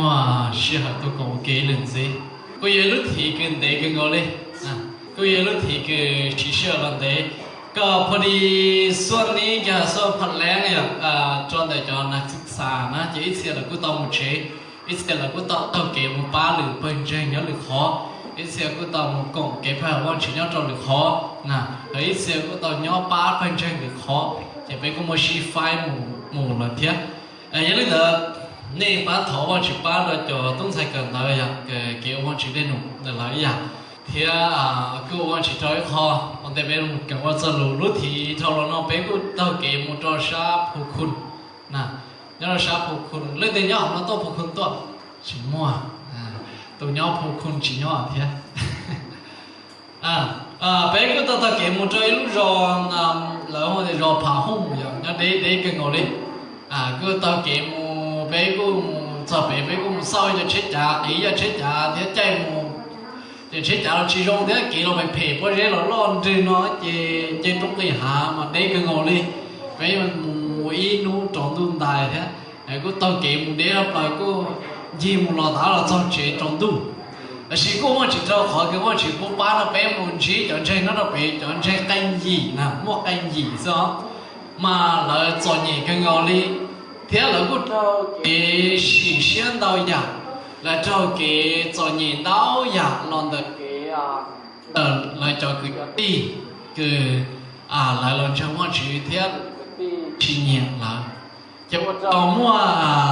Muaj sij hawm tuaj koom ua ke ib lwm ntxiv. Kuj yog ib lub thim kws ntev kawg nkaus li. Kuj yog ib lub thim kws siv sij hawm los ntev. Koj pha li xuaj nib yog xuaj pha leeb yog rau ntawm cov nas xwm xas na ces ib txhia lawv kuj tau mus tsev, ib txhia lawv kuj tau taug kev mus pab lwm pawg ntseeg nyob lwm qhov, ib txhia kuj tau mus koom kev pab Vajtswv nyob rau lwm qhov na, ho ib txhia kuj tau nyob pab pawg ntseeg lwm qhov, ces peb kuj muaj sib faib mus mus lawm thiab. Yog li ntawd, nej pab thov Vajtswv pab rau cov tub ntxhais kawm ntawv yog kev ua Vajtswv dej num ntawm lawv ib yam, thiab kuj ua Vajtswv rau ib qho. Ua ntej peb mus kawm ua txog lus lub thim dhau los no peb kuj taug kev mus rau sab Phu Khun na, nyob rau sab Phu Khun. Leej twg nyob hauv no tuaj Phu Khun tuaj? Tsis muaj, tus nyob Phu Khun tsis nyob thiab. Peb kuj tau taug kev mus rau ib lub zos, lawv hu tias zos Phav Hooj yog nyob deb deb kawg nkaus li. Kuj taug kev mus, peb kuj mus txog pem peb kuj mus xauj ib co tsheb cav, qiv ib co tsheb cav thiab caij mus. Ces tsheb cav los tsis zoo thiab kev los phem phem, pob zeb los loj nrwg no ces nce roob nqis hav mas deb kawg nkaus li. Peb mus ib hnub rau ntuj ntais thiab, kuj taug kev mus deb lawm plaws kuj ncig mus los tas los txog tsev rau ntuj. Tab sis kuj Vajtswv rau qhov kws Vajtswv pub pab rau peb mus ntsib cov ntseeg nyob rau pem, cov ntseeg qee yim na, muaj qee yim xwb os, mas lawv txom nyem kawg nkaus li, thiab lawv kuj raug kev sim siab ntau yam, lawv raug kev txom nyem ntau yam los ntawm kev, ntawm lawv cov kwv cov tij kws lawv los ntseeg Vajtswv thiab tij tsis nyiam lawv, ces ua rau muaj,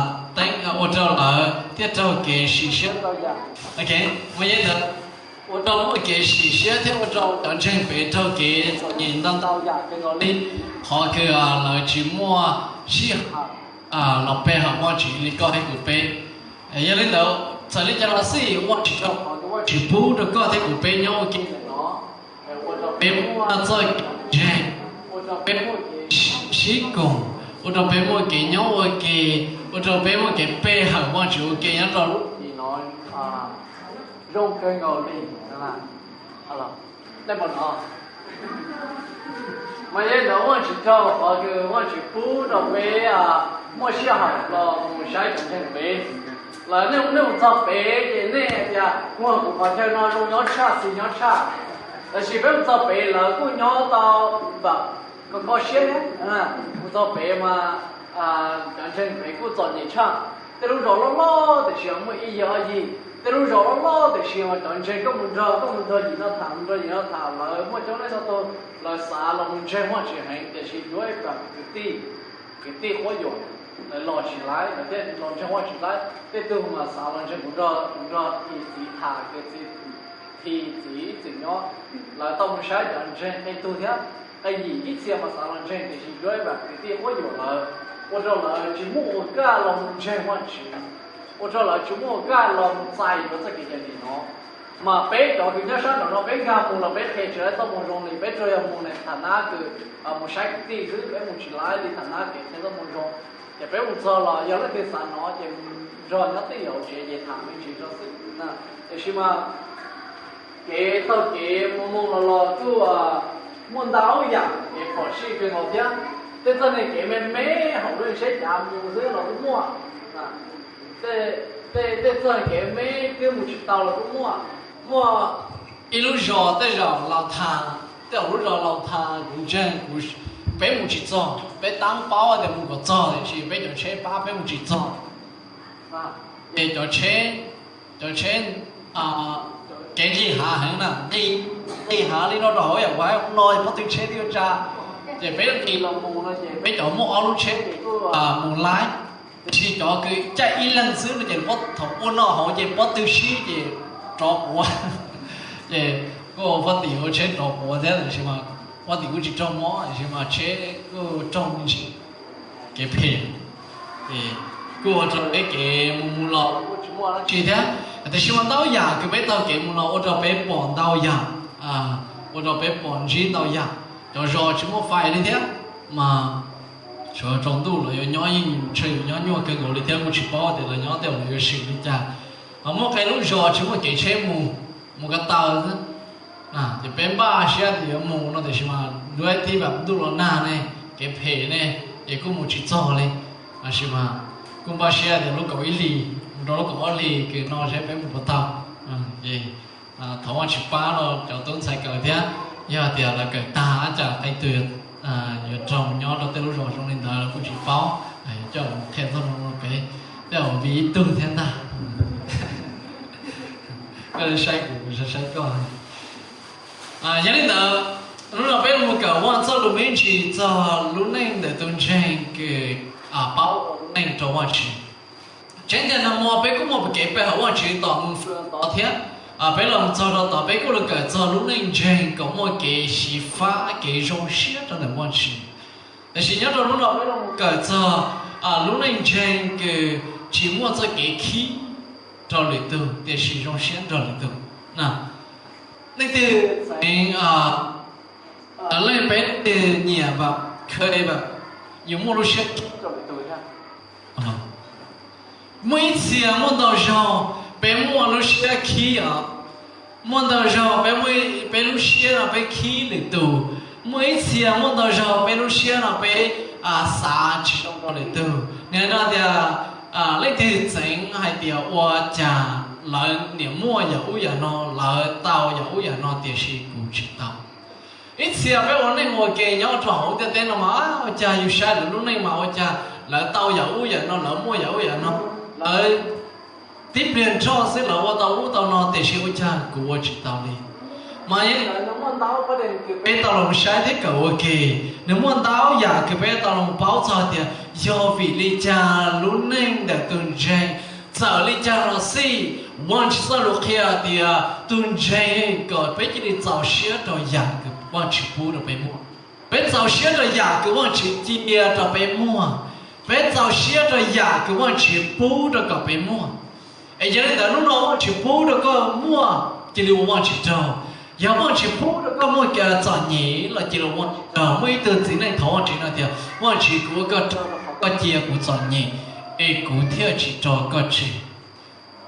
ua rau lawv thiaj raug kev sim siab ntau yam. Ua li ntawd, ua rau muaj kev sim siab thiab ua rau cov ntseeg pem raug kev txom nyem ntau ntau yam kawg nkaus li, qhov kws lawv tsis muaj sij hawm los pe hawm Vajtswv li koj thiab kuv peb. Yog li ntawd, txawm li cas los xij, Vajtswv rau qhov kws Vajtswv pub rau koj thiab kuv peb nyob ua ke ntawm no, ua rau peb muaj txoj kev ntseeg, ua rau peb muaj kev sib koom, ua rau peb muaj kev nyob ua ke, ua rau peb muaj kev pe hawm Vajtswv ua ke nyob rau lub tim no zoo kawg nkaus li. Mas yog li ntawd Vajtswv rau qhov kws Vajtswv pub rau peb muaj sij hawm los mus saib cov ntseeg pem. Lawv, nej mus txog pem ces nej tias, kuv, kuv qhov chaw no zoo nyob tshaj, xis nyob tshaj. Tab sis peb mus txog pem lawv kuj nyob tau npam kho kho siab thiab. Mus txog pem mas cov ntseeg pem kuj txom nyem tshaj. Tej lub zos loj loj tiam sis muaj ib yig ob yig. Tej lub zos loj loj tiam sis cov ntseeg koj mus nrog, koj mus nrog yim no tham, mus nrog yim no tham, lawv muaj coob leej txhua tus, lawv xav los mus ntseeg Vajtswv heev tiam sis yuav ib pab kwv tij, kwv tij quab yuam, lawv los tsis laib, lawv thiaj los ntseeg Vajtswv laib. Tej tug mas xav los ntseeg kuv nrog, kuv nrog thim txiv tham, ces thim txiv ib txwm nyob. Lawv tau mus saib cov ntseeg qee tug thiab, qee yim ib txhia mas xav los ntseeg tiam sis yuav ib pab kwv tij quab yuam lawv, ua rau lawv tsis muaj ua kaj los mus ntseeg Vajtswv, ua rau lawv tsis muaj ua kaj los mus txais yuav txoj kev cai dim no. Mas peb cov kws nyob sab nraum no peb nkag mus los peb qhia tsis laib txoj moo zoo li, peb tsuas yog mus ne tham nab kws mus saib kwv tij xwb, peb mus tsis laib li tham nab kev qhia txoj moo zoo. Ces peb mus txog los yog leej twg xav hnov ces nrog nyob twj ywm hauv tsev ces tham me ntsis rau xwb na. Tiam sis mas kev taug kev mus mus los los kuj muaj ntau yam kev phom sij kawg nkaus thiab. Tej txoj niag kev me me hauv lub tsheb cav mus xwb los kuj muaj. Tej, tej txoj kev me twb mus tsis tau los kuj muaj. Muaj ib lub zos tej zaum Laus Thas, tej zaum lub zos Laus Thas kuv ntseeg kuv, peb mus tsis txog, peb tab paub tias mus kom txog tiam sis peb cov tsheb pab peb mus tsis txog. Ces cov tsheb, cov tsheb kev nqis hav heev na, nqis, nqis hav li no rau hauv yam uas no pob tw tsheb twb yuav tsa. Ces peb nqis los mus no ces peb cov muaj ob lub tsheb ces kuj mus laib. Tiam sis cov kws caij ib leeg xwb no ces thaum ua noj hauv ces pob tw sib ces rov quav. Ces kuj ua pob tim ua tsheb rov quav thiab tiam sis mas pob tim kuj tsis raug mob tiam sis mas tsheb kuj raug me ntsis kev phem. Ces kuj ua rau peb kev mus mus los kuj tsis muaj dab tsi thiab. Tiam sis mas ntau yam kws peb taug kev mus los ua rau peb pom ntau yam, ua rau peb pom ntsib ntau yam. Cov zos tsis muaj fais li thiab, mas sawv rau ntuj los yuav nyob yeej ntshe yuav nyob nyuaj kawg nkaus li thiab, kuj tsis paub tias lawv nyob tej zaum lawv yuav swm li cas. Ho muaj qee lub zos tsis muaj kev tsheb mus, mus ko taw xwb. Ces peb npaj siab tias yuav mus no tiam sis mas luag tib pam ntuj los nag ne, kev phem ne, ces kuj mus tsis txog li. Tab sis mas kuj npaj siab tias lub kaum ib hlis rau lub kaum ob hlis kws no seb peb mus puas tau. Thov Vajtswv pab rau cov tub ntxhais kawm thiab, yog tias lawv kawm tag ua cas qee tug yuav raug nyob rau tej lub zos zoo li ntawd los kuj tsis paub, coj mus qhia txog no rau peb, tej zaum vim ib tug thiab ntag. Koj saib kuv, kuv saib koj. Yog li ntawd, hnub no peb mus kawm Vajtswv txoj lus me ntsis txog lub neej ntawm tus ntseeg kws paub ua lub neej rau Vajtswv. Tseeb tiag nag hmo peb kuj muaj kev pe hawm Vajtswv tom mus tod thiab, peb los txog rau tod peb kuj los kawm txog lub neej ntseeg kom muaj kev xyiv fab kev zoo siab rau ntawm Vajtswv. Tiam sis nyob rau hnub no peb los kawm txog lub neej ntseeg kws tsis muaj txoj kev khib rau lwm tug tiam sis zoo siab nrog lwm tug. Leej twg txeev, leej peb leej twg nyiam, kha, yus muaj lub siab khib rau lwm tug? Muaj ib txhia muaj ntau zaug peb muaj lub siab khib os. Muaj ntau zaug peb, peb lub siab no peb khib lwm tus. Muaj ib txhia muaj ntau zaug peb lub siab no peb xav tsis zoo rau lwm tug. Nws hais no tias, leej twg txeev hais tias ua cas lawv niam muaj yam ub yam no, lawv tau yam ub yam no tiam sis kuv tsis tau. Ib txhia peb ua neej ua ke nyob rau hauv ntiaj teb no mas ua cas yus saib lawv lub neej mas ua cas lawv tau yam ub yam no, lawv muaj yam ub yam no, lawv tib pliag nrhoj xwb lawv ua tau ub tau no tiam sis ua cas kuv ua tsis tau li. Mas yog li ntawd nws muaj ntau qhov kws peb tau los saib thiab kawm ua ke, nws muaj ntau yam kws peb tau los paub txog tias yog vim li cas lub neej ntawm tus ntseeg txawm li cas los xij, Vajtswv txoj lus qhia tias tus ntseeg kom peb cia li txaus siab rau yam kws Vajtswv pub rau peb muaj. Peb txaus siab rau yam kws Vajtswv cia rau peb muaj. Peb txaus siab rau yam kws Vajtswv pub rau kom peb muaj. Es yog li ntawd hnub no Vajtswv pub rau koj muaj, cia li ua Vajtswv tsaug. Yog Vajtswv pub rau koj muaj txom nyem los cia li ua Vajtswv tsaug. Muaj ib tug txiv neej thov Vajtswv no tias, Vajtswv, kuv ua koj tsaug, koj cia kuv txom nyem es kuv thiaj tsis tso koj tseg.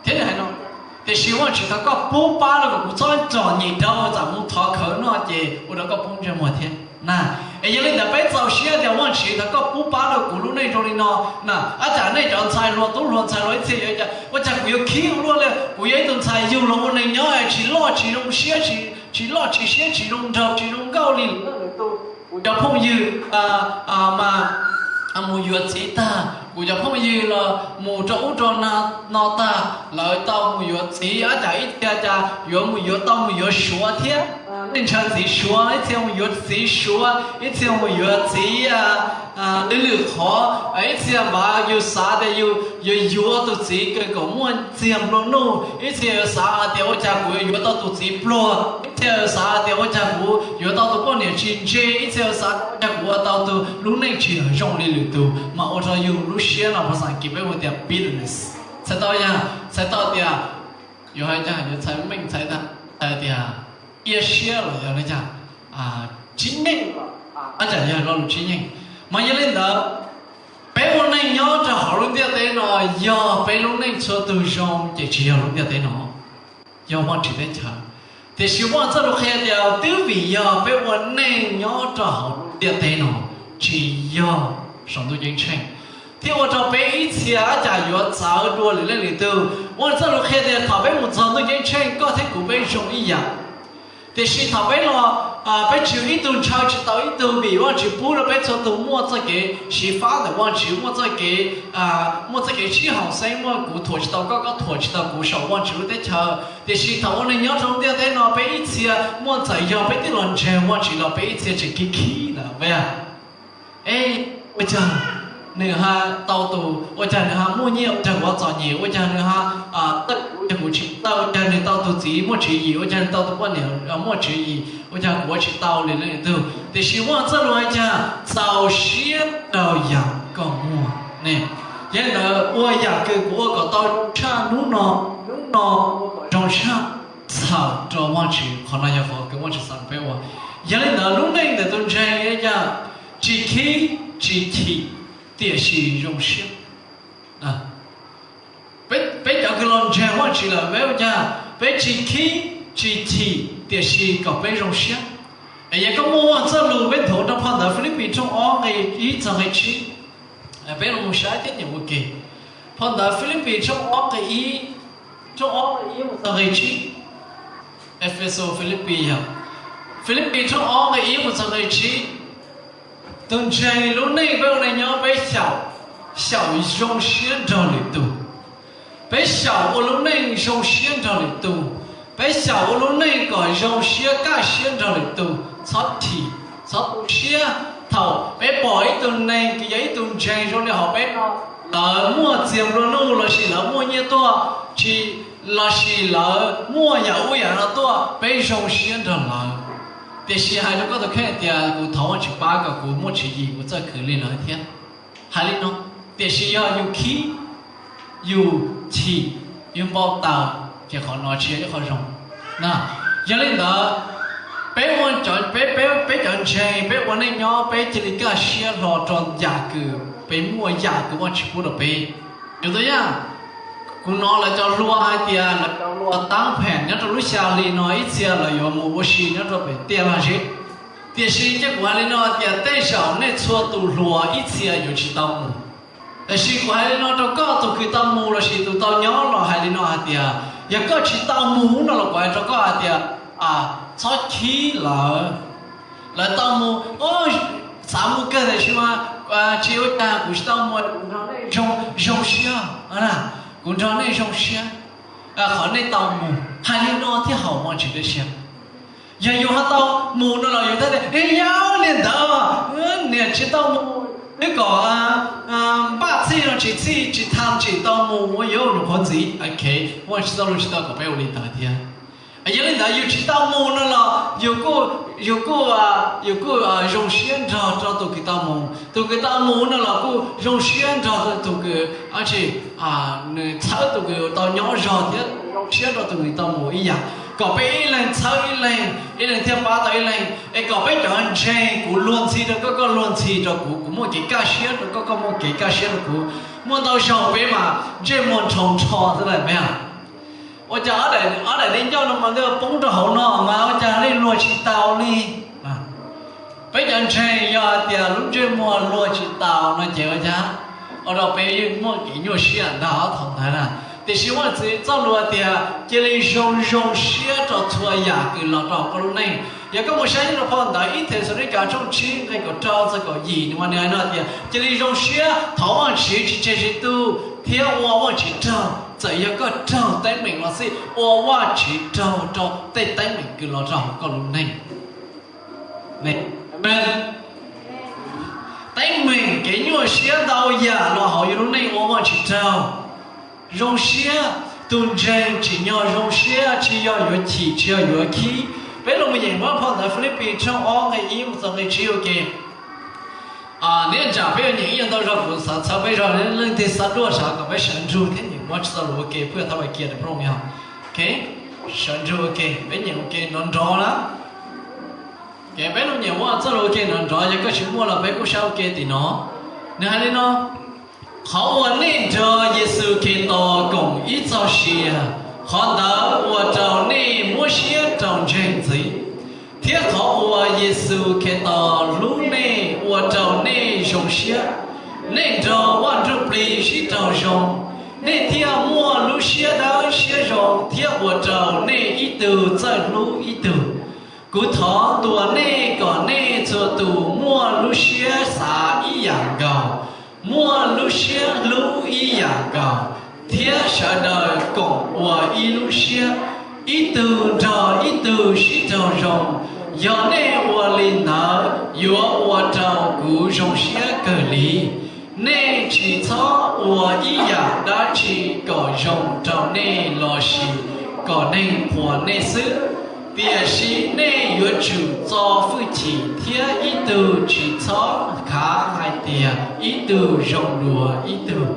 Thiab nws hais no, tiam sis Vajtswv, thov koj pub pab rau kom kuv txhob txom nyem dhau, txawm mus thov khawv noj ces ua rau koj poob ntsej muag thiab na. Es yog li ntawd peb txaus siab tias, Vajtswv, thov koj pub pab rau kuv lub neej zoo li no na. Ab, cas nej cov ntxhais hluas, tub hluas ntxhais hluas ib txhia yuav ua cas kuv yuav khib ua luaj li, kuv yog ib tug ntxhais yug los ua neeg nyob tsis loj tsis zoo siab, tsis loj tsis siab, tsis zoo nraug tsis zoo nkauj li lwm tus. Kuv cov phooj ywg mas mus yuav txiv tag, kuv cov phooj ywg los mus rau ub rau no tag, lawv tau mus yuav txiv, ab, cas ib txhia cas yuav mus yuav tau mus yuav Suav thiab, nej ntshaw txiv Suav, ib txhia mus yuav txiv Suav, ib txhia mus yuav txiv lwm lwm qhov, ib txhia mas yus xav tias yus yuav yuav tus txiv kws kom muaj txiag nplua nuj, ib txhia yuav xav hais tias ua cas kuv yuav yuav tau tus txiv pluag, ib txhia yuav xav hais tias ua cas kuv yuav tau tus poj niam tsis ntse, ib txhia yuav xav ua cas kuv ua tau tus lub neej tsis zoo li lwm tus, mas ua rau yus lub siab no, phas xas Askiv peb hu tias bitterness. Txhais tau yog, txhais tau tias, yuav hais cas yuav txhais meej txhais tag, txhais tias iab siab los yog li cas, tsis nyeej, ab, cas yog lo lus tsis nyeej. Mas yog li ntawd, peb ua neej nyob rau hauv lub ntiaj teb no, yog peb lub neej txhua tug zoo ces tsis yog lub ntiaj teb no, yog Vajtswv teb chaws. Tiam sis Vajtswv txoj lus qhia tias twb vim yog peb ua neej nyob rau hauv lub ntiaj teb no, tsis yog saum ntuj ceeb tsheej, thiaj ua rau peb ib txhia ab, cas yuav txawv dua lwm leej lwm tug. Vajtswv txoj lus qhia tias thaum peb mus txog ntuj ceeb tsheej koj thiab kuv peb zoo ib yam. Tiam sis thaum peb los, peb tsis, ib tug ntshaw tsis tau ib tug, vim Vajtswv pub rau peb txhua tus muaj txoj kev xyiv fab ntawm Vajtswv, muaj txoj kev, muaj txoj kev sib haum xeeb, muaj kuv thuam tsis tau koj, koj thuam tsis tau kuv saum Vajtswv lub teb chaws. Tiam sis thaum ua neeg nyob rau ntiaj teb no peb ib txhia muaj, txawm yog peb twb los ntseeg Vajtswv los peb ib txhia tseem khib khib ntawd. Ua cas nws ha tau tus, ua cas nws ha muaj nyiaj, ua cas kuv txom nyem, ua cas nws ha tawj, ua cas kuv tsis tawj, ua cas nws tau tus txiv muaj tswv yim, ua cas nws tau tus poj niam muaj tswv yim, ua cas kuv ua tsis tau li leej twg. Tiam sis Vajtswv txoj lus hais tias txaus siab rau yam koj muaj ne. Yog li ntawd ua yam kws kuv ua kom tau zoo tshaj hnub no, hnub no zoo tshaj, txhawm rau Vajtswv. Qhov no yog qhov kws Vajtswv xav peb ua. Yog li ntawd lub neej ntawm tus ntseeg yog tsis khib tsis chim tiam sis zoo siab. Peb cov kws los ntseeg Vajtswv lawm peb ua cas peb tsis khib tsis chim tiam sis kom peb zoo siab. Es yog koj muaj Vajtswv txoj lus, peb nthuav rau phau ntawv Filipis tshooj ob nqe ib txog nqe tsib, peb los mus saib thiab nyeem ua ke. Phau ntawv Filipis tshooj ob nqe ib, tshooj ob nqe ib mus txog nqe tsib. Efexus, Filipis yog, Filipis tshooj ob nqe ib mus txog nqe tsib. Tus ntseeg lub neej peb ua neej nyob peb xyaum, xyaum zoo siab nrog lwm tus. Peb xyaum ua lub neej zoo siab nrog lwm tus. Peb xyaum ua lub neej kom zoo siab kaj siab nrog lwm tus, txhob chim, txhob tu siab thaum peb pom ib tug neeg kws yog ib tug ntseeg zoo li hauv peb no, lawv muaj txiag nplua nuj lossis lawv muaj nyiaj tuaj, tsis, lossis lawv muaj yam ub yam no tuaj, peb zoo siab nrog lawv. Tiam sis hais rau koj tus kheej tias kuv thov Vajtswv pab kom kuv muaj tswv yim kuv txawj khwv li lawv thiab. Hais li no, tiam sis yog yus khib, yus chim, yus npau taws, ces qhov no tsis yog ib qho zoo. Yog li ntawd, peb, peb cov ntseeg peb ua neej nyob peb cia li kaj siab hlo rau yam kws peb muaj, yam kws Vajtswv pub rau peb. Yus tau yaj, kuv hnov lawv cov hluas hais tias lawv cov hluas taab phem nyob rau lub xya hli no ib txhia lawv yuav mus ua si nyob rau pem tiaj laj zeb. Tiam sis cia kuv hais li no tias tej zaum nej txhua tus hluas ib txhia yuav tsis tau mus. Tiam sis kuv hais li no rau koj tus kws tau mus lossis tus tau nyob los hais li no hais tias yog koj tsis tau mus no los kuv hais rau koj hais tias txhob khib lawv. Lawv tau mus, xav mus kawg tiam sis mas tsis ua cas, kuv tsis tau mus, kuv nrog nej zoo siab, kuv nrog nej zoo siab, qhov nej tau mus. Hais li no thiaj haum Vajtswv dej siab. Yog yus ho tau mus no los yus thiaj tias, yog li ntawd niam tsis tau mus, twb kom npaj txhij no tsis txhij tsis tham tsis tau mus ua yuav nyuam qhuav ntxiv. Vajtswv txoj lus tsis tau kom peb ua li ntawd thiab. Yog li ntawd yus tsis tau mus no los yus kuj, yus kuj, yus kuj zoo siab nrog rau tus kws tau mus, tus kws tau mus no los kuj zoo siab nrog tus kws tsis, nws txhawb tus kws tau nyob zog thiab zoo siab rau tus kws tau mus ib yam, kom peb ib leeg txhawb ib leeg, ib leeg thiaj pab tau ib leeg, es kom peb cov ntseeg, kuv luag ntxhi rau koj, koj luag ntxhi rau kuv, kuv muaj kev kaj siab rau koj, koj muaj kev kaj siab rau kuv, muaj ntau zaug peb mas ntsej muag nrhau nrho xwb na peb. Ua cas ob daim, ob daim di ncauj no mas twb poob rau hauv no mas ua cas li luag tsis tau li? Peb cov ntseeg yog hais tias lub ntsej muag luag tsis tau no ces ua cas ua rau peb muaj kev nyuaj siab ntag ob thaum ntawd na. Tiam sis Vajtswv txoj lus tias cia li zoo zoo siab rau txhua yam kws los rau koj lub neej. Yog koj mus saib nyob rau phau ntawv ib Thexalaunikes tshooj tsib nqe kaum rau txog kaum yim, nws mas nws hais no tias cia li zoo siab, thov Vajtswv tsis tseg tsis tu, thiab ua Vajtswv tsaug. Txawm yog koj raug teeb meem los xij, ua Vajtswv tsaug rau tej teeb meem kws los rau hauv koj lub neej. Teeb meem kev nyuaj siab ntau yam los hauv yus lub neej ua Vajtswv tsaug. Zoo siab, tus ntseeg tsim nyog zoo siab tsis yog yuav chim tsis yog yuav khib. Peb los mus nyeem phau ntawv Filipis tshooj ob nqe ib mus txog nqe tsib ua ke. Neb ntsam peb yuav nyeem ib yam ntau zog, kuv xav txhawb peb zog, leej twg xav duaj sav kom peb sawv ntsug thiab nyeem Vajtswv txoj lus ua ke, peb thov Vajtswv kiag peb phooj ywg. Sawv ntsug ua ke, peb nyeem ua ke nrov nrov na. Peb los nyeem Vajtswv txoj lus ua ke nrov nrov, yog koj tsis muaj los peb kuj saib ua ke tim no. Nws hais li no: Qhov uas nej nrog Yexus Khetos koom ib txoj sia, qhov ntawd ua rau nej muab siab rau ntseeg ntxiv. Thiab qhov uas Yexus Khetos hlub nej ua rau nej zoo siab. Nej nrog Vaj Ntsujplig sib raug zoo, nej thiaj muaj lub siab dawb siab zoo thiab ua rau nej ib tug txawj hlub ib tug. Kuv thov ntuas nej kom nej txhua tus muaj lub siab xav ib yam nkaus, muaj lub siab hlub ib yam nkaus, thiab sawv daws koom ua ib lub siab, ib tug nrog ib tug sib raug zoo. Yog nej ua li ntawd yuav ua rau kuv zoo siab kawg li. Nej tsis txhob ua ib yam dab tsi kom zoo rau nej lossis kom neeg qhuas nej xwb, tiam sis nej yuav tsum txo hwj chim thiab ib tug tsis txhob khav hais tias ib tug zoo dua ib tug.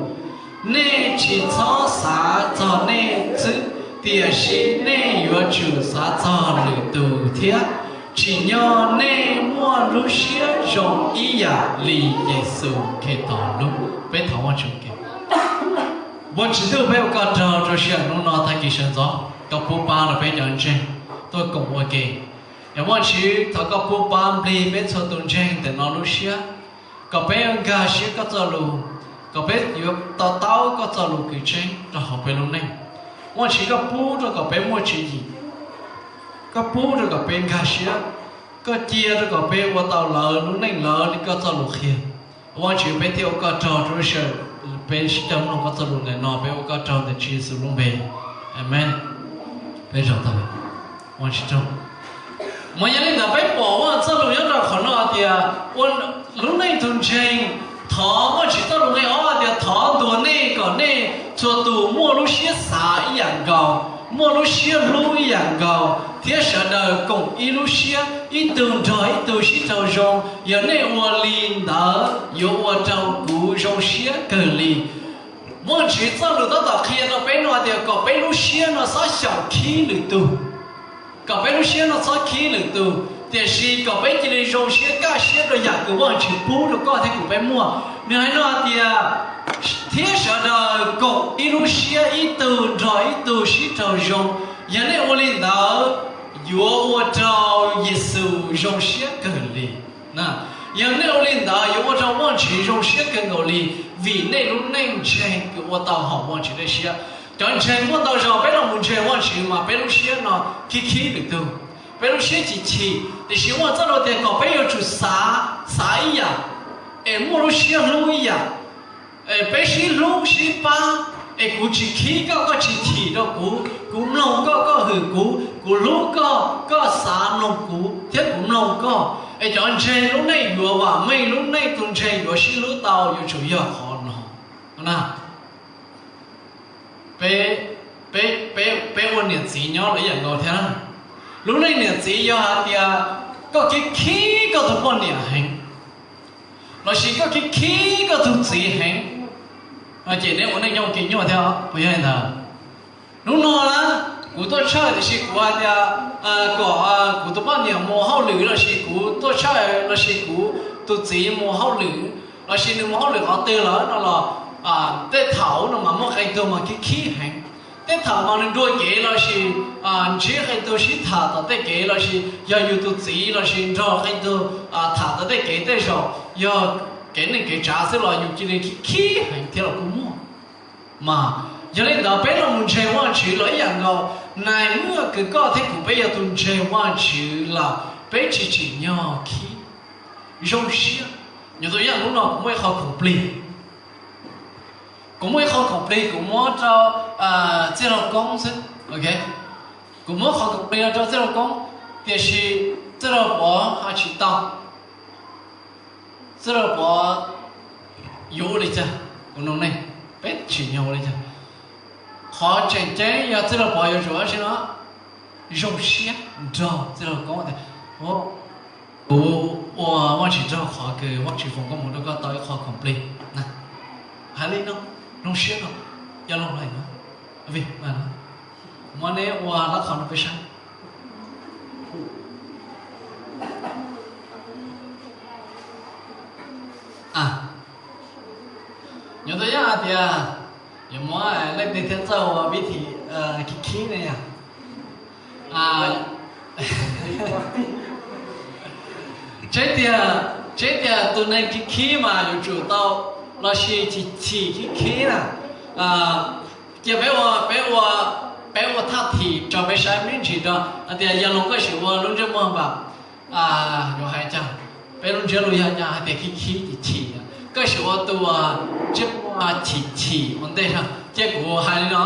Nej tsis txhob xav txog nej xwb, tiam sis nej yuav tsum xav txog lwm tus thiab. Tsim nyog nej muaj lub siab zoo ib yam li Yexus Khetos hlub. Peb thov Vajtswv ua ke. Vajtswv, peb ua koj tsaug rau sij hawm hnub no tag kis sawv ntxov koj pub pab rau peb cov ntseeg tuaj koom ua ke. Yog Vajtswv thov koj pub pab nplig peb txhua tus ntseeg ntawm no lub siab, kom peb nkag siab koj txoj lus, kom peb yuav to taub koj txoj lus kws tseeb rau hauv peb lub neej. Vaajtswv, koj pub rau kom peb muaj tswv yim, koj pub rau kom peb nkag siab, koj cia rau kom peb ua tau lawv lub neej lawv li koj txoj lus qhia. Vaajtswv, peb thiaj ua koj tsaug rau lub sij hawm peb sib cog mloog koj txoj lus ntawm no, peb ua koj tsaug ntawm Tswv Yexus lub npe. Amees. Peb zaum tau. Vaajtswv tsaug. Mas yog li ntawd peb pom Vaajtswv txoj lus nyob rau qhov no tias ua lub neej tug ntseeg, thov Vaajtswv txoj lus nqe ob tias thov ntuas nej kom nej txhua tus muaj lub siab xav ib yam nkaus, muaj lub siab hlub ib yam nkaus, thiab sawv daws koom ib lub siab, ib tug nrog ib tug sib raug zoo. Yog nej ua li ntawd yuav ua rau kuv zoo siab kawg li. Vaajtswv txoj lus tab tom qhia rau peb no tias kom peb lub siab no txhob xyaum khib lwm tus, kom peb lub siab no txhob khib lwm tus, tiam sis kom peb cia li zoo siab kaj siab rau yam kws Vaajtswv pub rau koj thiab kuv peb muaj. Nws hais no tias, thiab sawv daws koom ib lub siab, ib tug nrog ib tug sib raug zoo. Yog nej ua li ntawd yuav ua rau Yexus zoo siab kawg li. Yog nej ua li ntawd yuav ua rau Vaajtswv zoo siab kawg nkaus li, vim nej lub neej ntseeg kws ua tau haum Vaajtswv dej siab. Cov ntseeg muaj ntau zog peb los mus ntseeg Vaajtswv mas peb lub siab no khib khib lwm tus, peb lub siab chim chim, tiam sis Vaajtswv txoj lus tias kom peb yuav tsum xav, xav ib yam, es muaj lub siab hlub ib yam, es peb sib hlub sib pab, es kuv tsis khib koj, koj tsis chim rau kuv, kuv mloog koj, koj hwm kuv, kuv hlub koj, koj xav mloog kuv thiab kuv mloog koj, es cov ntseeg lub neej yuav vam meej, lub neej tug ntseeg yuav sib hlub tau, yuav tsum yog qhov no na. Peb, peb, peb, peb ua niam txiv nyob los ib yam nkaus thiab. Lub neej niam txiv yog hais tias koj khib khib koj tug poj niam heev, lossis koj khib khib koj tug txiv heev, ces neb ua neej nyob ua ke nyuaj thiab puas yog li ntawd? Hnub no na, kuv tuaj tshawj tiam sis kuv hais tias kom kuv tus poj niam mus hauj lwm, lossis kuv tuaj tshawj lossis kuv tus txiv mus hauj lwm, lossis nws mus hauj lwm qhov twg lawm no los, tej thaum no mas muaj qee tug mas khib khib heev. Tej thaum mas nws dua kev lossis ntsib qee tug sib tham tom tej kev, lossis yog yus tus txiv lossis nrog qee tug tham tom tej kev, tej zaum yog kev neej kev tsav xwb los yus cia li khib khib heev thiab los kuj muaj. Mas yog li ntawd peb los mus ntseeg Vaajtswv los ib yam nkaus, nais muaj kws koj thiab kuv peb yog tus ntseeg Vaajtswv lawm peb tsis tsim nyog khib, zoo siab. Nyob tus yam hnub no kuv muaj ib qho khoom plig, kuv muaj ib qho khoom plig kuv muab rau txwj laug Koob xwb. Kuv muab qhov khoom plig no rau txwj laug Koob, tiam sis txwj laug Pov hais tsis tau. Txwj laug Pov yuav ua li cas? Kuv nug nej, peb tsim nyog ua li cas? Qhov tseem ceeb yog txwj laug Pov yuav tsum ua si no, zoo siab nrog txwj laug Koob tias, kuv ua Vaajtswv tsaug qhov kws Vaajtswv foom koob hmoov rau koj tau ib qho khoom plig na. Hais li no, zoo siab no, yog loo hais no, muab neb ua lab qhov no peb saib. Nyob tus yam hais tias yuav muab leej twg thiaj txawj ua vib thim khib khib ne yom? Tseeb tias, tseeb tias tus neeg khib khib mas yuav tsum tau, lossis chim chim khib khib na. Cia peb ua, peb ua, peb ua thaj thim rau peb saib me ntsis rau hais tias yog los koj sim ua lub ntsej muag npam, yuav hais cas, peb lub ntsiab lus yog hais tias khib khib chim chim, koj sim ua tus ntsej muag chim chim ua ntej, cia kuv hais li no,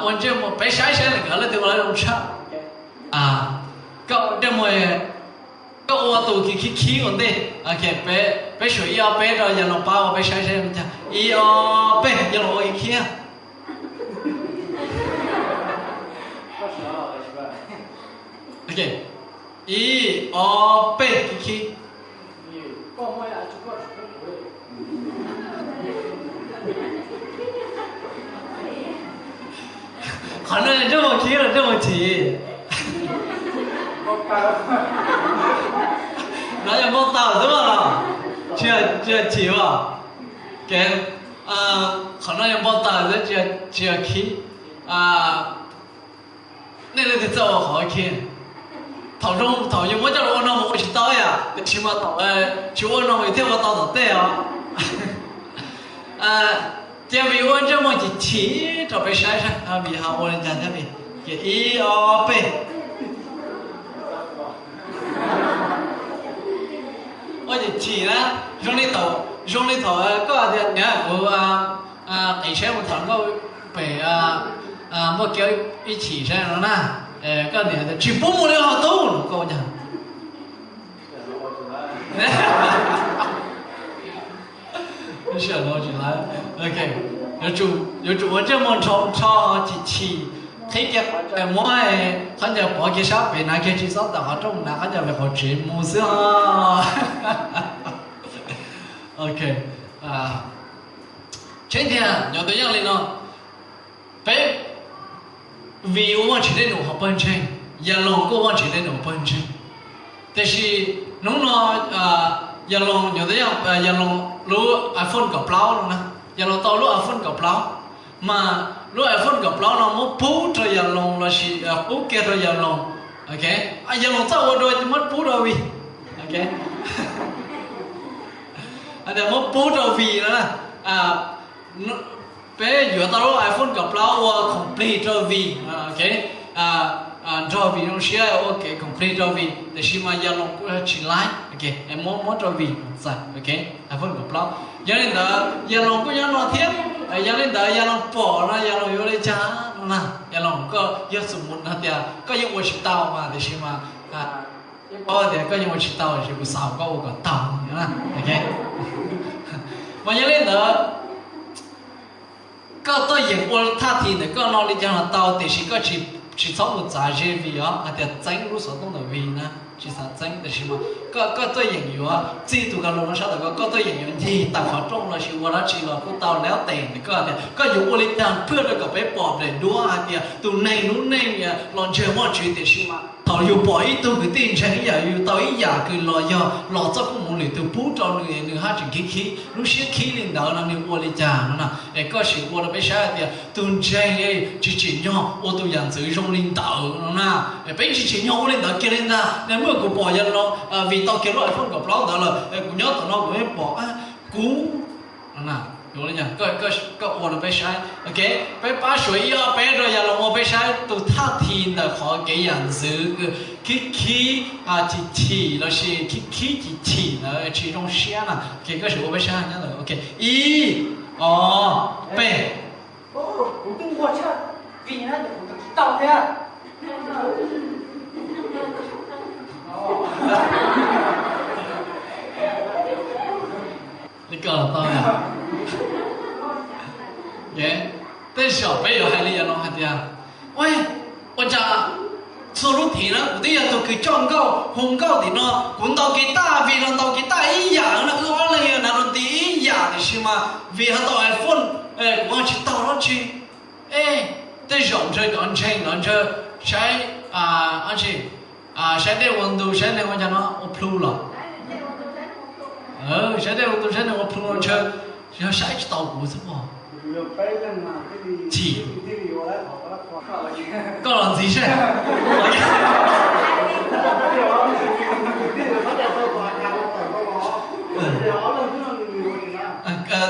ua ntsej muag peb saib saib nkawd leej twg ua zoo tshaj. Koj ua ntsej muag, koj ua tus khib khib ua ntej. Peb suav ib ob peb rau yog los pab ua peb saib saib cas. Ib ob peb, yog los ua khib khib. Ib ob peb, khib khib. Qhov no ntsej muag khib los ntsej muag chim? No yog npau taws xwb los? Tsis yog chim os. Qhov no yog npau taws xwb, tsis yog khib. Nej leej twg txawj ua qhov khib? Thaum zoo thaum yus muab coj los ua no mas ua tsis tau yom, tiam sis mas thaum tsis ua no mas yus thiaj ua tau tom tej os. Cia vim ua ntsej muag chim chim rau peb saib saib vim ho ua li cas thiab vim. Ces ib ob peb. Ua chim chim na, zoo li thaum, zoo li thaum koj tias niam kuv qiv tsheb mus tham nkauj pem Muaj Kiab ib chim saib no na, koj niam tias tsis pub mus li ho tub no koj ua cas? Yuav tsum ua ntsej muag nrho nrho chim chim, qhib kiag qhov ncauj muab qhov ncauj pov kiag sab pem na, kiag tsis txhob tawm qhov rooj na, qhov ncauj pem qhov tsev mus xwb os. Ok, tseeb tiag, nyob tus yaj li no, peb vim ua Vaajtswv dej num qhov pawg ntseeg, Yaloo kuj Vaajtswv dej num pawg ntseeg. Tiam sis hnub no Yaloo, nyob tus yaj, Yaloo lub iPhone kaum plaub no na, Yaloo tau lub iPhone kaum plaub, mas lub iPhone kaum plaub no muab pub rau Yaloo lossis pub kiag rau Yaloo. Ok, Yaloo txawj ua dua muab pub rau Vij. Ok, tias muab pub rau Vij no na. Peb yuav tau lub iPhone kaum plaub ua khoom plig rau Vij, nrog Vij zoo siab ua kev khoom plig rau Vij, tiam sis mas Yaloo kuj tsis laib, muab muab rau Vij txais, iPhone kaum plaub. Yog li ntawd Yaloo kuj nyob no thiab, yog li ntawd Yaloo pom no Yaloo yuav ua li cas no na? Yaloo, koj yog xum mus hais tias koj yeej ua tsis tau mas tiam sis mas paub tias koj yeej ua tsis tau tiam sis kuv xav kom koj ua kom tau. Mas yog li ntawd koj tuaj yeem ua thaj thi ntawm koj no li cas los tau, tiam sis koj tsis txhob mus txav ze Vij os, hais tias txeeb lub xov tooj ntawm Vij na, tsis xav txeeb, tiam sis mas koj tuaj yeem yuav txij tus ka lo no sab tom ko, koj tuaj yeem yuav ncig tawm qhov rooj lossis ua dab tsi los kuj tau, lawv tes ntawm koj tias koj yuav ua li cas thiaj rau kom peb pom nplej duab hais tias tus neeg lub neej los ntseeg Vajtswv, tiam sis mas thaum yus pom ib tug kwv tij ntseeg ib yam, yus tau ib yam kws los yog los txoj koob hmoov lwm tus pub rau nws, nws haj tseem khib khib, lub siab khib li ntawd no nws ua li cas no na? Es koj sim ua rau peb saib hais tias tus ntseeg tsis tsim nyog ua tus yam ntxwv zoo li ntawd no na. Peb tsis tsim nyog ua li ntawd kiag li ntag. Nws muaj, kuv pom yog no, Vij tau kiag lub iPhone kaum plaub ntawd lawm, kuv nyob tom no kuv yeej pom, kuv koj ua rau peb saib, ok, peb pab suav ib ob peb rau Yaloo ua peb saib tus thaj thi ntawm qhov kev yam ntxwv khib khib chim chim lossis khib khib chim chim ntawd tsis zoo siab na. Ok, koj sim ua peb saib nyob ntawd, ok, ib, ob, peb. Kuv twb ua tshaj Vij na, kuv twb tsis tau thiab. Li ko los tau. Tej zaum peb yuav hais li Yaloo hais tias, ua cas txhua lub thim na kuv twb yog tus kws coj nkauj hu nkauj tim no, kuv ntaus kiv taj, Vij los ntaus kiv taj ib yam no, wb ob leeg yog nav rau nti ib yam, tiam sis mas Vij ho tau iPhone, kuv ho tsis tau dab tsi. Tej zaum ntshe cov ntseeg no ntshe saib, saib dej ua ntu, saib neeg ua cas no ua plhu los, saib dej ua ntu saib neeg ua plhu no ntshe yog saib tsis tau kuv xwb os. Chim, koj los ntxiv seb.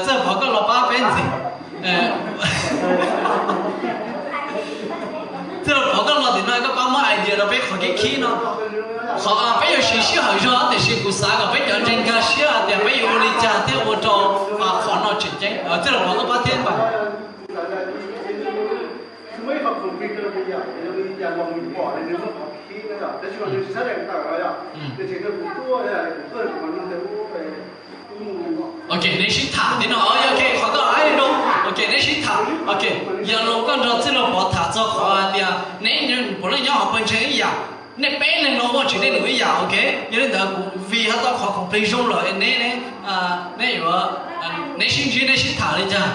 Txawj pov koj los pab peb ntxiv. Txawj pov koj los tim no koj pab muab idea rau peb qhov keeb khib no. Qhov peb yuav siv sij hawm zog tiam sis kuv xav kom peb cov ntseeg nkag siab hais tias peb yuav ua li cas thiaj ua rau qhov no tseem ceeb. Txawj pov koj pab thiab npam. Ok, neb sib tham tim no, ok, qhov koj hais zoo, ok, neb sib tham, ok, Yaloo koj nrog Txwj Laug Pov tham txog qhov hais tias neb puav leej nyob hauv pawg ntseeg ib yam, nej peb leeg no muaj tsev dej num ib yam, ok, yog li ntawd kuv Vij ho tau qhov khoom plig zoo lawm, neb, neb yuav, neb sib ntsib neb sib tham li cas?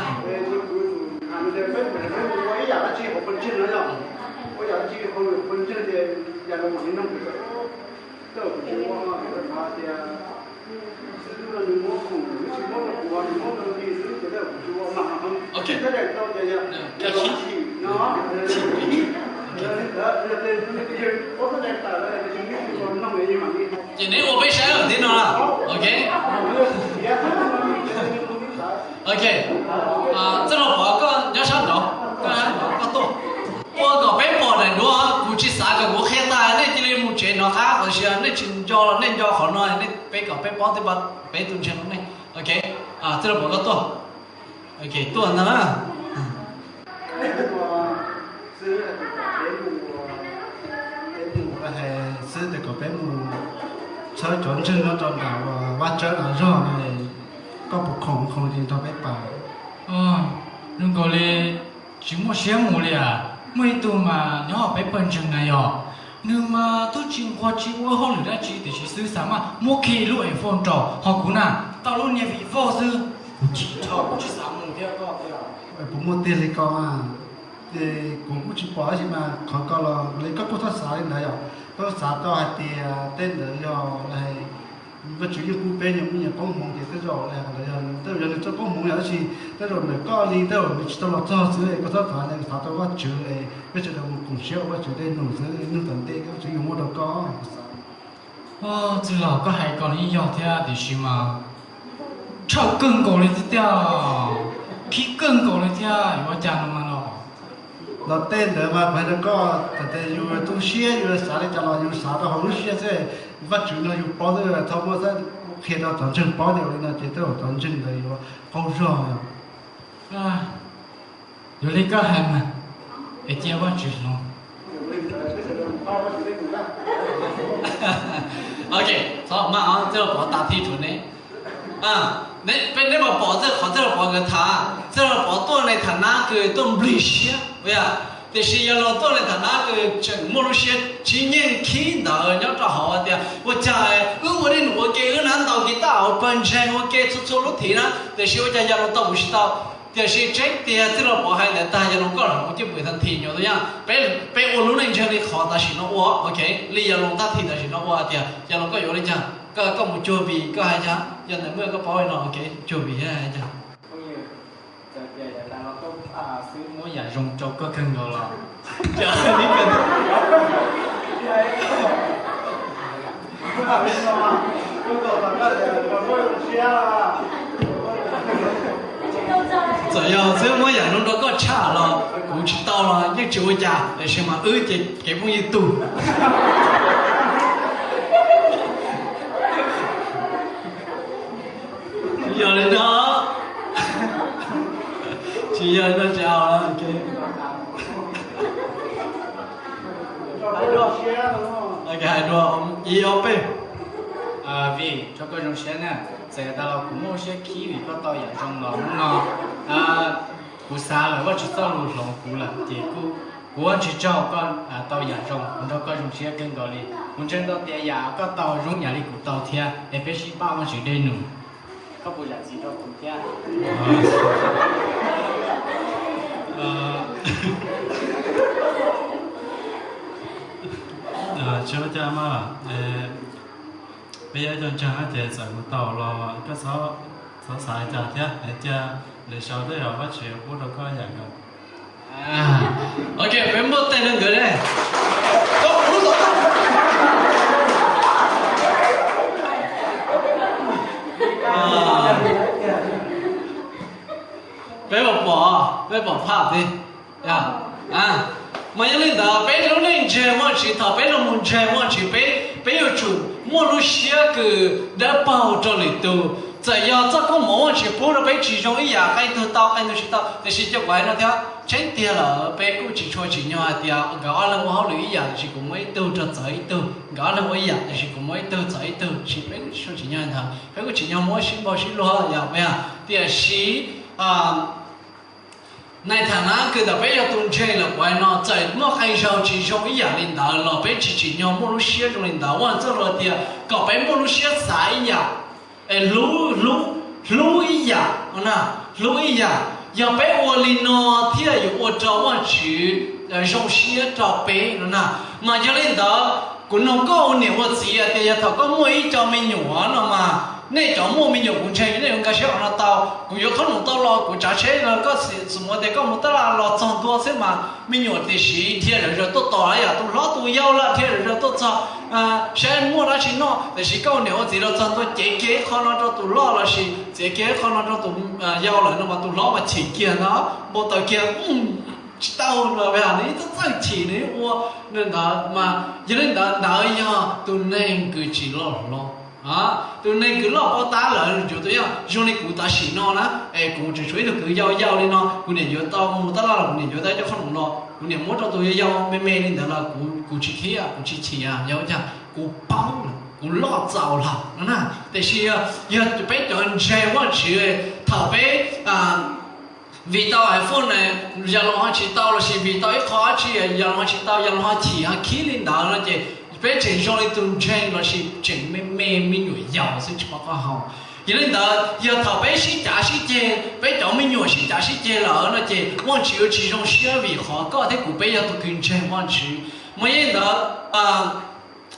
Ok. Ces neb ua peb saib lawm tim no lawm, ok. Ok. Txwj Laug Pov, koj nyob sab nraud, koj tuaj. Ua kom peb pom daim duab, kuv tsis xav kom kuv qhia tag nej cia li mus tsev nov qab, tiam sis nej tsis nco los nej nco qhov no, peb kom peb paub tias peb tus ntseeg nej. Ok, Txwj Laug Pov koj tuaj. Ok, tuaj ntag na. Xwb tias kom peb mus tshawb cov ntseeg nyob rau nram uas Vaj Tsawb Dav Zog no, koj puas khoom, khoom ces nrog peb pais. Zoo nkaus li tsis muaj siab mus li as. Muaj ib tug mas nyob hauv peb pawg ntseeg na yog, nws mas twb tsis nquag tsis ua hauj lwm dab tsi tiam sis xwb xav mas muab khi lub headphone rau, ho kuv na tau lub niag Vivo xwb, kuv chim dhau kuv tsis xav mus thiab koj tiag. Puas muaj tiag li ko? Ces kuv kuj tsis pom dab tsi mas qhov ko los li koj kuj txhob xav li ntawd yom. Koj xav tau hais tias tej ntawd yog Vajtswv yeej pub peb nyias muaj nyias koob hmoov ces tej zaum tej zaum yog nws txoj koob hmoov yog dab tsi, tej zaum ntawm koj li tej zaum nws tsis tau los txog xwb, koj txhob xav, xav tau Vajtswv es peb sawv daws mus koom siab ua Vajtswv tej num xwb, hnub tom ntej Vajtswv yuav muab rau koj. Txwj Laug, koj hais ko li yog thiab tiam sis mas tshawj kawg nkaus li thiab tiag, khib kawg nkaus li thiab, yuav ua cas no mas los. Los tej ntawd mas kuv hais rau koj, txawm tias yus tu siab yus xav li cas los yus xav rau hauv lub siab xwb. Vajtswv no yus paub xwb, thaum muaj xav qhia rau cov ntseeg paub tias ua li no ces tej zaum cov ntseeg ntawd yuav qaug zog. Yog li koj hais mas, es cia Vajtswv hloov. Ok, txhob maj, Txwj Laug Pov tas thij rau neb. Peb, neb puas pom Txwj, qhov Txwj Laug Pov nkawd tham, Txwj Laug Pov tuaj ne tham nab kws tuaj nplig siab, tiam sis yog los tuaj ne tham nab kws tseem muaj lub siab tsis nyeej khib ntawd nyob rau hauv tias ua cas wb ua dej num ua ke, wb nab ntaus kiv taj hauv pawg ntseeg ua ke txhua txhua lub thim na, tiam sis ua cas yog los tau kuv tsis tau. Tiam sis tseeb tiag Txwj Laug Pov hais ntawd tag, yog los koj los kuv coj pwm tag thim nyuam tus yaj, peb ua lub neej ntseeg li qhov tam sim no ua, ok, li yog los tag thim tam sim no ua tias yog los koj yuav li cas, koj mus cuag vim koj hais cas, yog ntawm muaj koj paub li no, ok, cuag vim hais cas. Xwb muab yam zoo rau koj kawg nkaus los. Txawm yog xwb muab yam zoo rau koj tshaj los kuv tsis tau los yeej tsis ua cas, tiam sis mas wb ces kev phooj ywg tug. Yog li no, tsis yog li no tsis au. Hais dua ib ob peb. Vim rau koj zoo siab na, txawm tas los kuv muaj siab khib vim koj tau yam zoo los hnub no kuv xav lawm Vajtswv txoj lus hloov kuv lawm ces kuv ua tsis tsaug koj tau yam zoo, kuv nrog koj zoo siab kawg nkaus li. Kuv ntseeg tau tias yam koj tau zoo yam li kuv tau thiab es peb sib pab Vajtswv dej num. Koj puas zam txim rau kuv thiab? Tsis ua cas mas, peb yog ib co ntseeg ces txawm kuv tau los koj txhob xav li cas thiab, cia lwm zaus tej zaum Vajtswv yuav pub rau koj yam nkaus. Ok, peb npuaj tes rau nkawd ne. Peb pom, peb pom phaj tib. Mas yog li ntawd peb lub neej ntseeg Vajtswv, thaum peb los mus ntseeg Vajtswv peb, peb yuav tsum muaj lub siab kws dawb paug rau lwm tus. Txawm yog txoj koob hmoov Vajtswv pub rau peb tsis zoo ib yam, qee tug tau qee tug tsis tau, tiam sis cia kuv hais no thiab, tseeb tiag lawm peb kuj tsis tshua tsim nyog hais tias nkawd ob leeg ua hauj lwm ib yam tiam sis kuv muab ib tug rau txawv ib tug, nkawd ob leeg ua ib yam tiam sis kuv muab ib tug txawv ib tug, tiam sis peb kuj tsis tshua tsim nyog ntawd, peb kuj tsim nyog muab sib npaug sib luag yom, tiam sis nais tham na kws ntawm peb yog tus ntseeg lawm kuv hais no, txawm muaj qee zaug tsis zoo ib yam li ntawd los peb tsis tsim nyog muaj lub siab zoo li ntawd. Vaj Ntxwv txoj lus tias kom peb muaj lub siab xav ib yam, hlub, hlub ib yam, hlub ib yam. Yog peb ua li no thiaj yuav ua rau Vajtswv zoo siab rau peb no na. Mas yog li ntawd kuv nug koj ua niam ua txiv tias yog thaum koj muaj ib co me nyuam no mas, nej cov muaj me nyuam kuv ntseeg nej yuav nkag siab qhov no tau. Kuv yuav qhob noom tau los kuv tsav tsheb los koj xum ua tias koj mus tab laj los txog ntua xwb mas me nyuam tiam sis dhia zom zaws tuaj tos yom, tus hlob tus yau lawm dhia zom zaws tuaj txog. saib muaj dab tsi noj, tiam sis koj niam ua txiv rau txog ntua cev kiag ib qho no rau tus loj lossis txiav kiag ib qho no rau tus yau lawm no mas tus hlob mas chim kiag ntag, npau taws kiag, tsis tau no, nws txawj txawj chim nws ua ntawd mas. Yog li ntawd, ntawd yog tus neeg kws tsis loj hlob. Tus neeg kws loj paub tab lawm, yuav tus yog zoo li kuv tam sim no na, es kuv tseem tshuav ib tug kwv yau yau li no, kuv niam yuav tau mus tab laj los kuv niam yuav tau cov qhob noom no, kuv niam muab rau tus yau yau me me li ntawd los kuv tsis khiav, kuv tsis chim, yog ua cas kuv paub lawm, kuv loj txaus lawm no na. Tiam sis yog peb cov ntseeg Vajtswv, thaum peb vim tau iPhone na, yog los ho tsis tau, lossis vim tau ib qho dab tsi yog los ho tsis tau, yog los ho chim ho khib li ntawd no ces peb tseem zoo li tus ntseeg lossis tseem me me me nyuam yaus xwb tsis paub qab hau. Yog li ntawd yog thaum peb sib cav sib ceg, peb cov me nyuam sib cav sib ceg lawm no ces Vajtswv yuav tsis zoo siab vim qhov koj thiab kuv peb yog tus kws ntseeg Vajtswv. Mas yog li ntawd,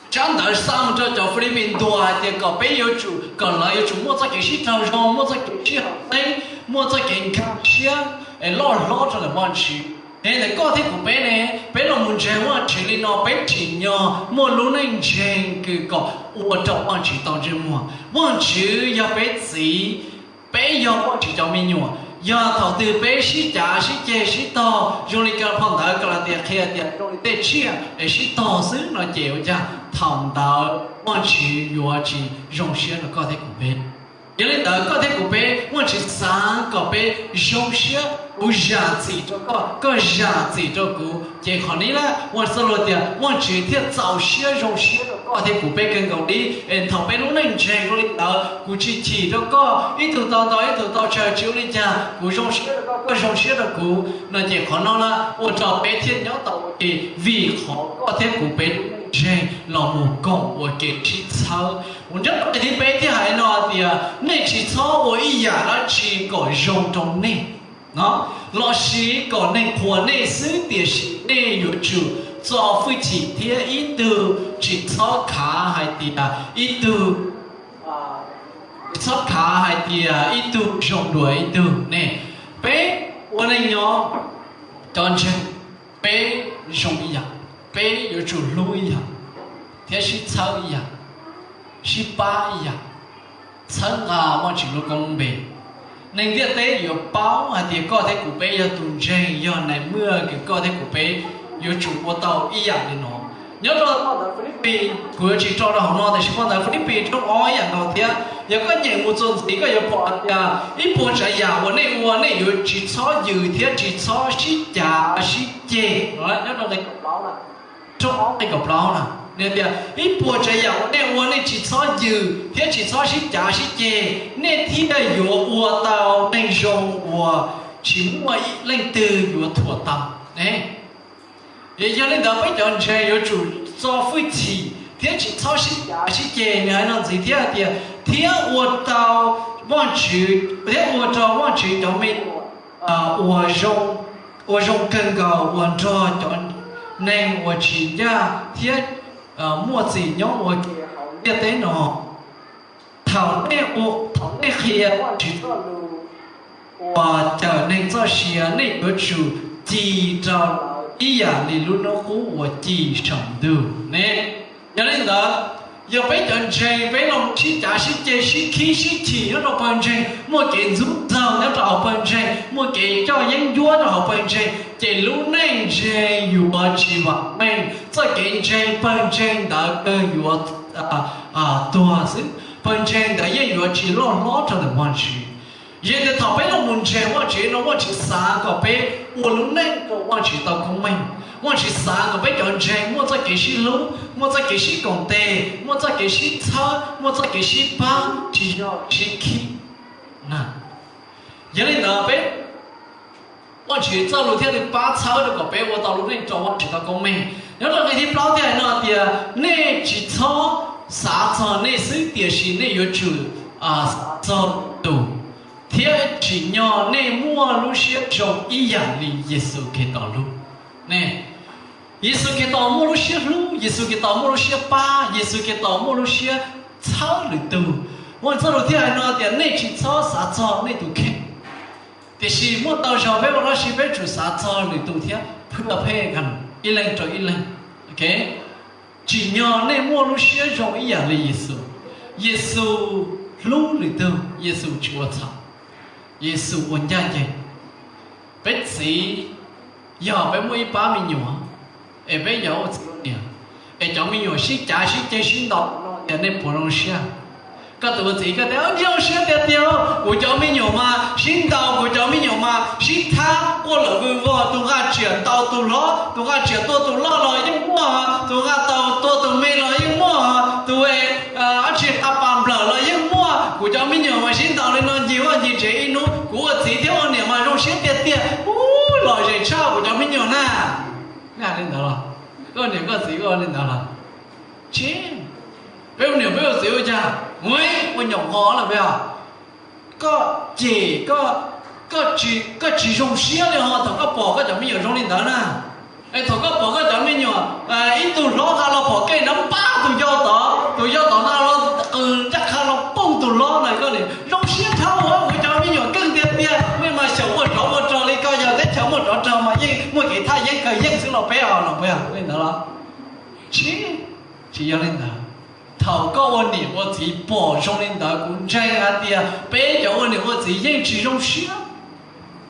tsab ntawv xa mus rau cov Filipis ntuas hais tias kom peb yuav tsum, kom lawv yuav tsum muaj txoj kev sib raug zoo, muaj txoj kev sib haum xeeb, muaj txoj kev nkag siab es loj hlob rau ntawm Vajtswv. Es ntawm koj thiab kuv peb ne, peb los mus ntseeg Vajtswv li no peb tsim nyog muaj lub neej ntseeg kws kom ua rau Vajtswv tau ntsej muag. Vajtswv yog peb txiv, peb yog Vajtswv cov me nyuam. Yog thaum twg peb sib cav sib ceg sib tog zoo li phau ntawv Kalatias qhia tias zoo li tej tsiaj es sib tog xwb no ces ua cas thaum ntawd Vajtswv yuav tsis zoo siab rau koj thiab kuv peb. Yog li ntawd koj thiab kuv peb, Vajtswv xav kom peb zoo siab, kuv zam txim rau koj, koj zam txim rau kuv, ces qhov ni na Vajtswv txoj lus tias Vajtswv thiaj txaus siab zoo siab rau koj thiab kuv peb kawg nkaus li. Es thaum peb lub neej ntseeg li ntawd, kuv tsis chim rau koj, ib tug tau ntaus ib tug tau tsawg tsis ua li cas, kuv zoo siab rau koj, koj zoo siab rau kuv no ces qhov no na ua rau peb thiaj nyob tau ua ke, vim qhov koj thiab kuv peb lub neej ntseeg los mus koom ua ke sib txhawb. Kuv nyob rau nqe thib peb thiaj hais no tias nej tsis txhob ua ib yam dab tsi kom zoo rau nej no, lossis kom neeg qhuas nej xwb, tiam sis nej yuav tsum txo hwj chim thiab ib tug tsis txhob khav hais tias ib tug, tsis txhob khav hais tias ib tug zoo dua ib tug ne. Peb ua neej nyob, cov ntseeg, peb zoo ib yam, peb yuav tsum hlub ib yam thiab sib txhawb ib yam, sib pab ib yam, txhawb nqa Vajtswv lub koob npe. Neeg ntiaj teb yuav paub hais tias koj thiab kuv peb yog tus ntseeg, yog nais muaj, kws koj thiab kuv peb yuav tsum ua tau ib yam li no. Nyob rau phau ntawv Filipis, kuv yuav tsis tso rau hauv no, tiam sis phau ntawv Filipis tshooj ob ib yam nkaus thiab. Yog koj nyeem mus txuas ntxiv koj yuav pom tias ib puas tsav yam uas nej ua nej yuav tsis txhob yws thiab tsis txhob sib cav sib ceg. Nyob rau nqe kaum plaub na, tshooj ob nqe kaum plaub na, nws tias ib puas tsav yam uas nej ua nej tsis txhob yws thiab tsis txhob sib cav sib ceg, nej thiaj yuav ua tau neeg zoo uas tsis muaj leej twg yuav thuam tau ne. Yog li ntawd peb cov ntseeg yuav tsum txo hwj chim thiab tsis txhob sib cav sib ceg. Nws hais no ntxiv thiab tias thiab ua tau Vajtswv, thiab ua rau Vajtswv cov me nyuam uas zoo kawg nkaus uas nrog cov neeg uas tsis ncaj thiab muaj txim nyob ua ke hauv ntiaj teb no. Thaum nej, thaum nej qhia Vajtswv txoj lus uas cawm neeg txoj sia, nej yuav tsum ci rau lawv ib yam li lub hnub qub uas ci saum ntuj ne. Yog li ntawd, yog peb cov ntseeg peb los sib cav sib ceg sib khib sib chim nyob rau pawg ntseeg, muaj kev ntxub ntxaug nyob rau hauv pawg ntseeg, muaj kev coj yeeb ncuab rau hauv pawg ntseeg, ces lub neej ntseeg yuav tsis vam meej. Txoj kev ntseeg pawg ntseeg ntawd kawg yuav tuag xwb. Pawg ntseeg ntawd yeej yuav tsis loj hlob rau ntawm Vajtswv. Yog tias thaum peb los mus ntseeg Vajtswv no Vajtswv xav kom peb ua lub neej rau Vajtswv tau koob meej. Vajtswv xav kom peb cov ntseeg muaj txoj kev sib hlub, muaj txoj kev sib koom tes, muaj txoj kev sib txhawb, muaj txoj kev sib pab, tsis yog sib khib na. Yog li ntawd peb, Vajtswv txoj lus thiaj li pab txhawb rau kom peb ua tau lub neej rau Vajtswv tau koob meej. Nyob rau nqe thib plaub thiaj hais no tias nej tsis txhob xav txog nej xwb, tiam sis nej yuav tsum xav txog tus, thiab tsim nyog nej muaj lub siab zoo ib yam li Yexus Khetos hlub. Ne, Yexus Khetos muaj lub siab hlub, Yexus Khetos muaj lub siab pab, Yexus Khetos muaj lub siab txhawb lwm tus. Vajtswv txoj lus thiaj hais no tias nej tsis txhob xav txog nej tus kheej, tiam sis muaj ntau zaus peb ua dab tsi peb tsum xav txog lwm tus thiab, phwj phem ib leeg rau ib leeg. Tsim nyog nej muaj lub siab zoo ib yam li Yexus. Yexus hlub lwm tus, Yexus tsis ua txhaum, Yexus ua ncaj ncees. Peb txiv, yog peb muaj ib pab me nyuam, es peb yog ua txiv ua niam, es cov me nyuam sib cav sib ceg sib ntaus, tias nej puas zoo siab? Koj tus ua txiv koj tias, Tsis zoo siab tiag tiag, kuv cov me nyuam mas sib ntaus, kuv cov me nyuam mas sib thab quaj lawm vwm vog, tus nqa tsiam ntaus tus hlob, tus nqa tsiam tua tus loj los yeej muaj, tus nqa taus tua tus me los yeej muaj, tus dab tsi qa pas nplawm los yeej muaj. Kuv cov me nyuam mas sib ntaus li no ncig vaj ncig tsev ib hnub, kuv ua txiv thiab ua niam mas zoo siab tiag tiag. Ub, lom zem tshaj kuv cov me nyuam na. Koj ua niam koj txiv koj ua li ntawd los? Tsis, peb ua niam peb ua txiv ua cas, ua nyuam qhuav lawm peb os. Koj cem, koj tsis zoo siab li ho thaum koj pom koj cov me nyuam zoo li ntawd na. Es thaum koj pom koj cov me nyuam, ib tug hlob nqa los phom kej na, pab tus yau tod, tus yau tod na los qw ncaj qha los pooj tus hlob na, koj li zoo siab dhau, kuv cov me nyuam keej tiag tiag, nej mas xyaum muaj zov muaj rog li koj, yog teb chaws muaj zov rog mas yeej muaj kev thaj yeeb kawg yeej xwb los peb os, los peb os li ntawd los? Tsis, tsis yog li ntawd. Thaum koj ua niam ua txiv pom zoo li ntawd, kuv ntseeg hais tias peb cov ua niam ua txiv yeej tsis zoo siab,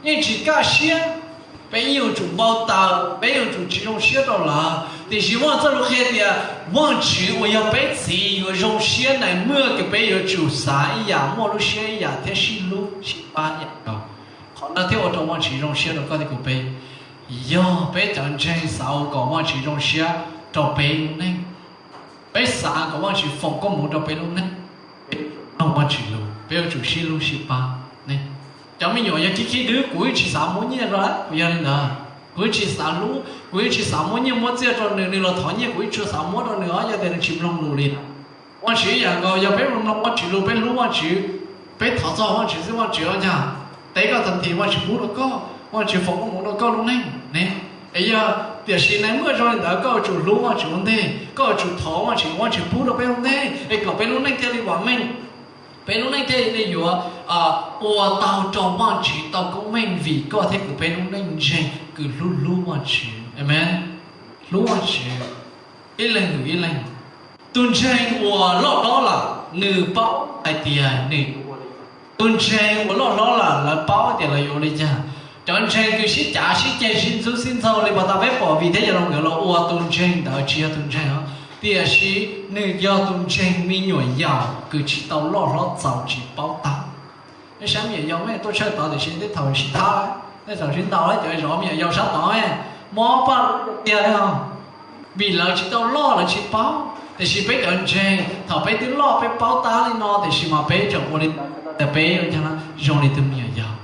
yeej tsis kaj siab. Peb yeej yuav tsum npau taws, peb yuav tsum tsis zoo siab rau lawv. Tiam sis Vajtswv txoj lus qhia tias Vajtswv uas yog peb txiv yuav zoo siab nais muaj kws peb yuav tsum xav ib yam, muaj lub siab ib yam thiab sib hlub sib pab ib yam nkaus. Qhov no thiaj ua rau Vajtswv zoo siab rau koj thiab kuv peb. Yog peb cov ntseeg xav ua kom Vajtswv zoo siab rau peb lub neej, peb xav kom Vajtswv foom koob hmoov rau peb lub neej, peb mloog Vajtswv lus, peb yuav tsum sib hlub sib pab ne. Cov me nyuam yog khib khib dwb, kuv yeej tsis xav muab nyiaj rau, kuv yog li ntawd, kuv yeej tsis xav hlub, kuv yeej tsis xav muab nyiaj muab txiaj rau nws, nws los thov nyiaj kuv yeej tsis xav muab rau nws os, yog tias nws tsis mloog lus li. Vajtswv ib yam nkaus, yog peb mloog Vajtswv lus, peb hlub Vajtswv, peb thov txog Vajtswv xwb, Vajtswv ua cas teb koj tag nrho, Vajtswv pub rau koj, Vajtswv foom koob hmoov rau koj lub neej ne. Es yog tiam sis nais muaj zoo li ntawd, koj yuav tsum hlub Vajtswv ua ntej, koj yuav tsum thov Vajtswv, Vajtswv pub rau peb lub neej es kom peb lub neej thiaj li vam meej, peb lub neej thiaj li yuav ua tau rau Vajtswv tau koob meej vim koj thiab kuv peb lub neej ntseeg kws hlub hlub Vajtswv. Amees. Hlub Vajtswv, ib leeg hlub ib leeg. Tus ntseeg uas loj hlob lawm nws paub hais tias nws, tus ntseeg uas loj hlob lawm lawv paub tias lawv yuav ua li cas. Cov ntseeg kws sib cav sib ceg sib ntxub sib ntxaug li pas tas peb pom Vim thiab Yas Loos nkawd los ua, tus ntseeg ntawd tsis yog tus ntseeg os, tiam sis nws yog tus ntseeg me nyuam yaus kws tsis tau loj hlob txaus tsis paub tab. Nej saib me nyuam yaus, nej tuaj tshaj tod tiam sis tej thaum sib thab, tej thaum sib ntaus, cov zov me nyuam yaus sab tod, mob paj tiag li os. Vim lawv tsis tau loj lawv tsis paub, tiam sis peb cov ntseeg thaum peb twb loj peb paub tab li no tiam sis mas peb tseem ua li ntawd, peb zoo li tus me nyuam yaus.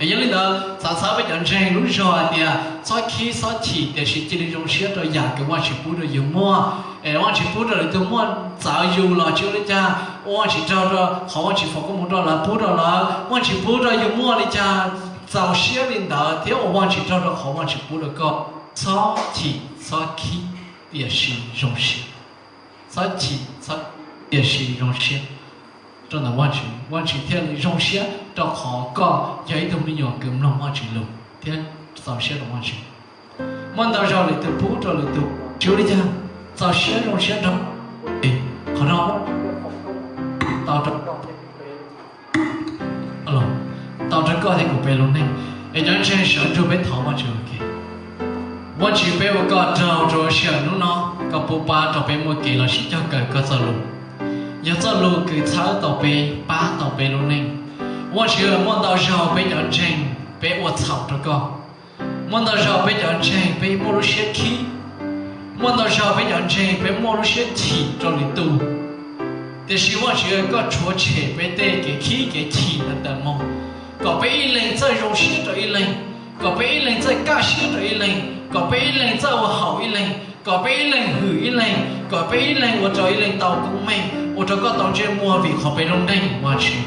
Es yog li ntawd, xav txhawb peb cov ntseeg lub zog hais tias txhob khib txhob chim, tiam sis cia li zoo siab rau yam kws Vajtswv pub rau yus muaj. Es Vajtswv pub rau lwm tus muaj txawv yus los tsis ua li cas, ua Vajtswv tsaug rau qhov Vajtswv foom koob hmoov rau lawv, pub rau lawv, Vajtswv pub rau yus muaj li cas, txaus siab li ntawd thiab ua Vajtswv tsaug rau qhov Vajtswv pub rau koj. Txhob chim txhob khib, tiam sis zoo siab. Txhob chim, tiam sis zoo siab rau ntawm Vajtswv, Vajtswv thiaj li zoo siab rau qhov koj yog ib tug me nyuam kws mloog Vajtswv lus thiab txaus siab rau Vajtswv. Muaj ntau zaus lwm tus pub rau lwm tus, tsis ua li cas, txaus siab zoo siab nrog. Qhov no tau rau, tau rau koj thiab kuv peb lub neej. Es cov ntseeg sawv ntsug peb thov Vajtswv ua ke. Vajtswv, peb ua koj tsaug rau sij hawm hnub no, koj pub pab rau peb muaj kev los sib cog kawm koj txoj lus. Yog txoj lus kws txhawb tau peb, pab tau peb lub neej. Vajtswv, muaj ntau zaus peb cov ntseeg peb ua txhaum rau koj. Muaj ntau zaus peb cov ntseeg peb muaj lub siab khib. Muaj ntau zaus peb cov ntseeg peb muaj lub siab chim rau lwm tus. Tiam sis Vajtswv, koj rhuav tshem peb tej kev khib kev chim ntawd tawm mus, kom peb ib leeg txawj zoo siab rau ib leeg, kom peb ib leeg txawj kaj siab rau ib leeg, kom peb ib leeg txawj ua haum ib leeg, kom peb ib leeg hwm ib leeg, kom peb ib leeg ua rau ib leeg tau koob meej, ua rau koj tau ntsej muag vim qhov peb lub neej, Vajtswv.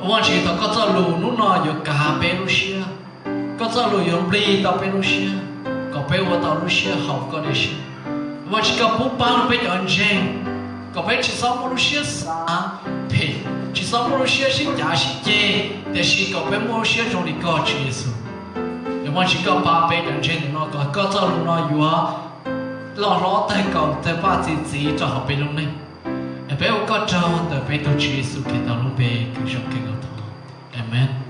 Vajtswv, thov koj txoj lus hnub no yuav kav peb lub siab. Koj txoj lus yuav nplig tau peb lub siab, kom peb ua tau lub siab haum koj dej siab. Vajtswv, koj pub pab rau peb cov ntseeg, kom peb tsis txhob muaj lub siab xav phem, tsis txhob muaj lub siab sib cav sib ceg, tiam sis kom peb muaj lub siab zoo li koj, Tswv Yexus. Vajtswv, koj pab peb cov ntseeg ntawm no kom koj txoj lus no yuav los hlob tawg kaus tawg paj txi txiv rau hauv peb lub neej. Es peb ua koj tsaug ntawm peb tus Tswv Yexus Khetos lub npe kws zoo kawg nkaus thov, amees.